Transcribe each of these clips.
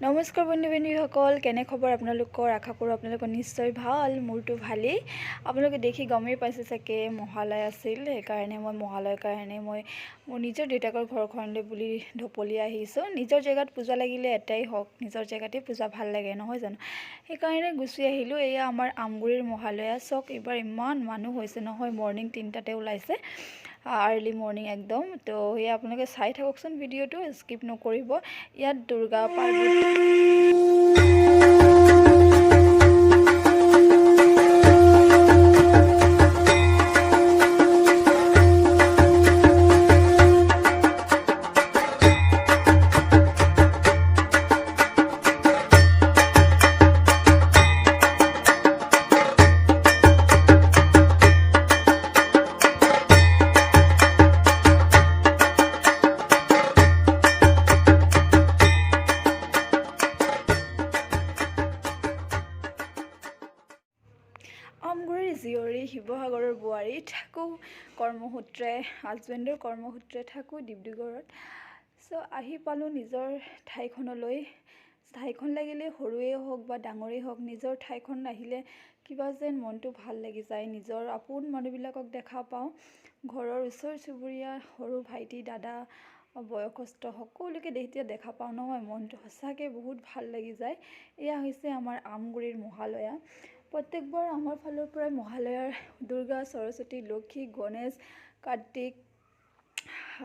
নমস্কাৰ বন্ধু বান্ধৱীসকল, কেনে খবৰ আপোনালোকৰ? আশা কৰোঁ আপোনালোকৰ নিশ্চয় ভাল। মোৰতো ভালেই। আপোনালোকে দেখি গমেই পাইছে চাগে, মহালয় আছিল। সেইকাৰণে মই মহালয়ৰ কাৰণে মই মোৰ নিজৰ দেউতাকৰ ঘৰখনলৈ বুলি ঢপলি আহিছোঁ। নিজৰ জেগাত পূজা লাগিলে এটাই হওক, নিজৰ জেগাতে পূজা ভাল লাগে, নহয় জানো? সেইকাৰণে গুচি আহিলোঁ। এয়া আমাৰ আমগুৰিৰ মহালয়া। চাওক, এইবাৰ ইমান মানুহ হৈছে নহয়। মৰ্ণিং 3টাতে ওলাইছে, আৰ্লি মৰ্ণিং একদম। তো সেয়া আপোনালোকে চাই থাককচোন ভিডিঅ'টো, স্কিপ নকৰিব। ইয়াত দুৰ্গা, পাৰ্বতী। আমগুৰিৰ জীয়ৰী, শিৱসাগৰৰ বোৱাৰী। থাকোঁ কৰ্মসূত্ৰে, হাজবেণ্ডৰ কৰ্মসূত্ৰে থাকোঁ ডিব্ৰুগড়ত। চ' আহি পালোঁ নিজৰ ঠাইখনলৈ। ঠাইখন লাগিলে সৰুৱেই হওক বা ডাঙৰেই হওক, নিজৰ ঠাইখন আহিলে কিবা যেন মনটো ভাল লাগি যায়। নিজৰ আপোন মানুহবিলাকক দেখা পাওঁ, ঘৰৰ ওচৰ চুবুৰীয়া, সৰু ভাইটি, দাদা, বয়সস্থ সকলোকে যেতিয়া দেখা পাওঁ নহয়, মনটো সঁচাকৈ বহুত ভাল লাগি যায়। এয়া হৈছে আমাৰ আমগুৰিৰ মহালয়া। প্ৰত্যেকবাৰ আমাৰ ফালৰ পৰাই মহালয়াৰ দুৰ্গা, সৰস্বতী, লক্ষী, গণেশ, কাৰ্তিক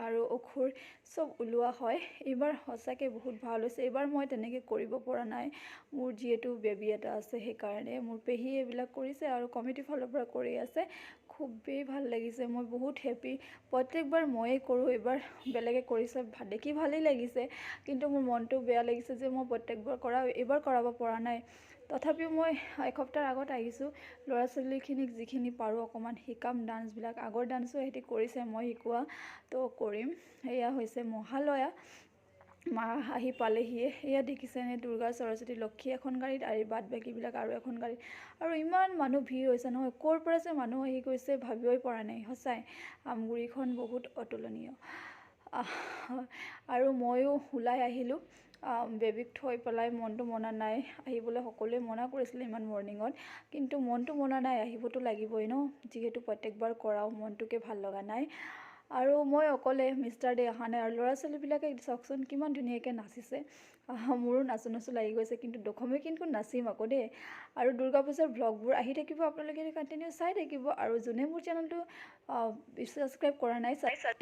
আৰু অসুৰ চব ওলোৱা হয়। এইবাৰ সঁচাকৈ বহুত ভাল হৈছে। এইবাৰ মই তেনেকৈ কৰিব পৰা নাই, মোৰ যিহেতু বেবী এটা আছে। সেইকাৰণে মোৰ পেহীয়ে এইবিলাক কৰিছে আৰু কমিটিৰ ফালৰ পৰা কৰি আছে। খুবেই ভাল লাগিছে, মই বহুত হেপী। প্ৰত্যেকবাৰ ময়ে কৰোঁ, এইবাৰ বেলেগে কৰিছে, দেখি ভালেই লাগিছে, কিন্তু মোৰ মনটো বেয়া লাগিছে যে মই প্ৰত্যেকবাৰ কৰা এইবাৰ কৰাব পৰা নাই। তথাপিও মই এসপ্তাহৰ আগত আহিছোঁ। ল'ৰা ছোৱালীখিনিক যিখিনি পাৰোঁ অকণমান শিকাম ডান্সবিলাক। আগৰ ডান্সো সিহঁতি কৰিছে মই শিকোৱা, তো কৰিম। এয়া হৈছে মহালয়া। মা আহি পালেহিয়ে। এয়া দেখিছেনে, দুৰ্গা, সৰস্বতী, লক্ষী এখন গাড়ীত আৰু বাদ বাকীবিলাক আৰু এখন গাড়ীত। আৰু ইমান মানুহ ভিৰ হৈছে নহয়, ক'ৰ পৰা যে মানুহ আহি গৈছে ভাবিবই পৰা নাই। সঁচাই আমগুৰিখন বহুত অতুলনীয়। আৰু ময়ো ওলাই আহিলোঁ বেবীক থৈ পেলাই। মনটো মনা নাই আহিবলৈ। সকলোৱে মনা কৰিছিলে ইমান মৰ্ণিঙত, কিন্তু মনটো মনা নাই, আহিবতো লাগিবই ন, যিহেতু প্ৰত্যেকবাৰ কৰাওঁ। মনটোকে ভাল লগা নাই। আৰু মই অকলে, মিষ্টাৰ ডে অহা নাই। আৰু ল'ৰা ছোৱালীবিলাকে চাওকচোন কিমান ধুনীয়াকৈ নাচিছে। মোৰো নাচো নাচো লাগি গৈছে, কিন্তু দশমী কিন্তু নাচিম আকৌ দেই। আৰু দুৰ্গা পূজাৰ ভ্লগবোৰ আহি থাকিব, আপোনালোকে কণ্টিনিউ চাই থাকিব। আৰু যোনে মোৰ চেনেলটো ছাবস্ক্ৰাইব কৰা নাই।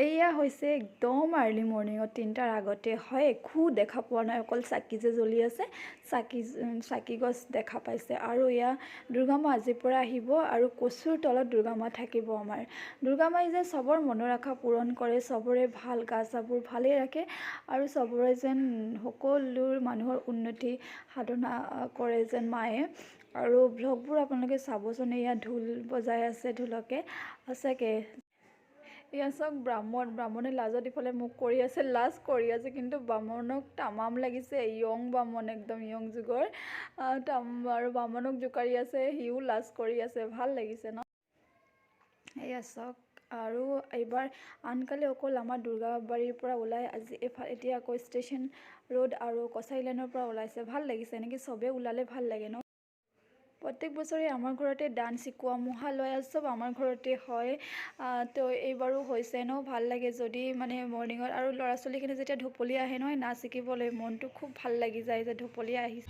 এয়া হৈছে একদম আৰ্লি মৰ্ণিঙত, 3টাৰ আগতে হয়। একো দেখা পোৱা নাই, অকল চাকি যে জ্বলি আছে, চাকি চাকি গছ দেখা পাইছে। আৰু এয়া দুৰ্গা মা আজিৰ পৰা আহিব আৰু কচুৰ তলত দুৰ্গা মা থাকিব। আমাৰ দুৰ্গা মাই যে চবৰ মনৰ আশা পূৰণ কৰে, চবৰে ভাল গা চাবোৰ ভালেই ৰাখে আৰু চবৰে যেন সকলো মানুহৰ উন্নতি সাধনা কৰে যেন মায়ে। আৰু ভ্লগবোৰ আপোনালোকে চাবচোন। এয়া ঢোল বজাই আছে ঢোলকে। সঁচাকৈ এয়া চাওক, ব্ৰাহ্মণ। ব্ৰাহ্মণে লাজত ইফালে মুখ কৰি আছে, লাজ কৰি আছে, কিন্তু বামুণক তামাম লাগিছে। য়ং বামুণ, একদম য়ং যুগৰ আৰু বামুণক জোকাৰি আছে, সিও লাজ কৰি আছে। ভাল লাগিছে ন? এয়া চাওক। আৰু এইবাৰ আনকালে অকল আমাৰ দুৰ্গাবাৰীৰ পৰা ওলাই, আজি এইফালে এতিয়া আকৌ ষ্টেচন ৰোড আৰু কছাৰী লেনৰ পৰা ওলাইছে। ভাল লাগিছে। এনেকৈ চবেই ওলালে ভাল লাগে ন? প্ৰত্যেক বছৰে আমাৰ ঘৰতে ডান্স শিকোৱা, মহালয়া চব আমাৰ ঘৰতে হয়। তো এইবাৰো হৈছে ন? ভাল লাগে যদি মানে মৰ্ণিঙত আৰু ল'ৰা ছোৱালীখিনি যেতিয়া ঢপলি আহে নহয় নাচ শিকিবলৈ, মনটো খুব ভাল লাগি যায় যে ঢপলি আহিছে।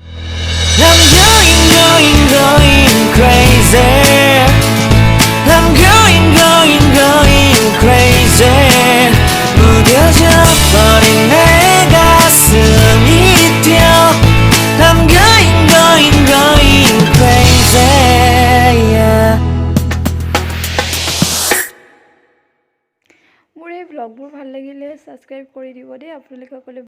I'm going, going, going crazy. I'm going, going, going crazy. 무뎌져 버린 내 가슴이 뛰어. I'm going, going, going crazy. Yeah. মোৰ এই ভ্লগবোৰ ভাল লাগিলে ছাবস্ক্ৰাইব কৰি দিব দেই আপোনালোকে সকলোৱে।